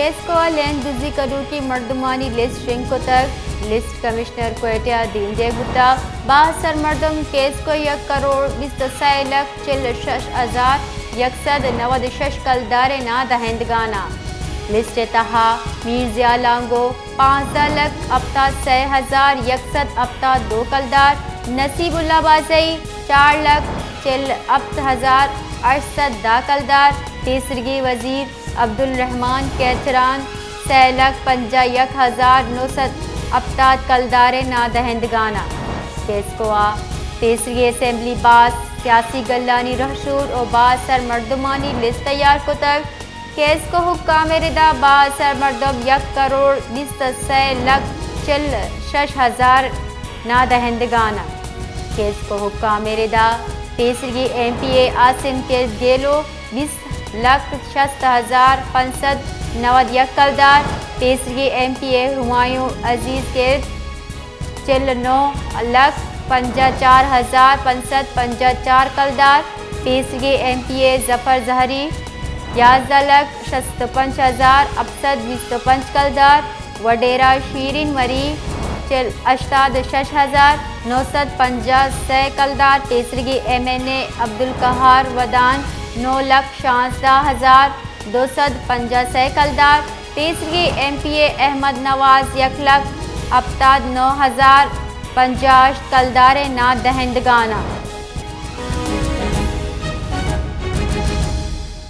کیسکو ءَ لینڈ دزی کنوکیں مردمانی لسٹ شنگ کتگ۔ لسٹ کمشنر کوئٹہ ءَ دیم دیگ بوتگ۔ بااثر مردم کیسکو یک کروڑ بیست ءُ سئے لکھ چل ءُ شش ہزار یک سد نود ءُ شش کلدار ءِ نادہندگان اَنت۔ لسٹ ءِ تہا میر ضیاء لانگو پانزدہ لکھ ہپتاد سئے ہزار یک سد ہپتاد دو کلدار، نصیب اللہ بازئی چار لکھ چل ہپت ہزار ہشت سد دہ کلدار، پیسرگی وزیر عبدالرحمان کیچران سئے لکھ پنجاہ یک ہزار نو سد ہپتاد کلدار ءِ نادہندگان اَنت۔ کیسکو ءَ پیسرگی اسمبلی باسک سیاسی گلانی رہشون ءُ بااثر مردمانی لسٹ تیار کتگ۔ کیسکو حکام ءِ ردا بااثر مردم یک کروڑ بیست ءُ سئے لکھ چل ءُ شش ہزار نادہندگان اَنت۔ کیسکو حکام ءِ ردا پیسرگی ایم پی اے عاصم کرد گیلو بیست لکھ شست ہزار پنچ سد نود یک کلدار، پیسرگی ایم پی اے ہمایوں عزیز کرد چل ءُ نو لکھ پنجاہ چار ہزار پنچ سد پنجاہ چار کلدار، پیسرگی ایم پی اے ظفر زہری یازدہ لکھ شست ءُ پنچ ہزار ہپت سد بیست ءُ پنچ کلدار، وڈیرہ شیرین مری چل، ہشتاد ءُ شش ہزار نو سد پنجاہ سئے کلدار، پیسرگی ایم این اے عبدالقہار ودان نو لکھ شانزدہ ہزار دو سد پنجاہ سئے کلدار، پیسرگی ایم پی اے احمد نواز یک لکھ ہپتاد نو ہزار پنجاہ ہشت کلدار ءِ نادہندگان اَنت۔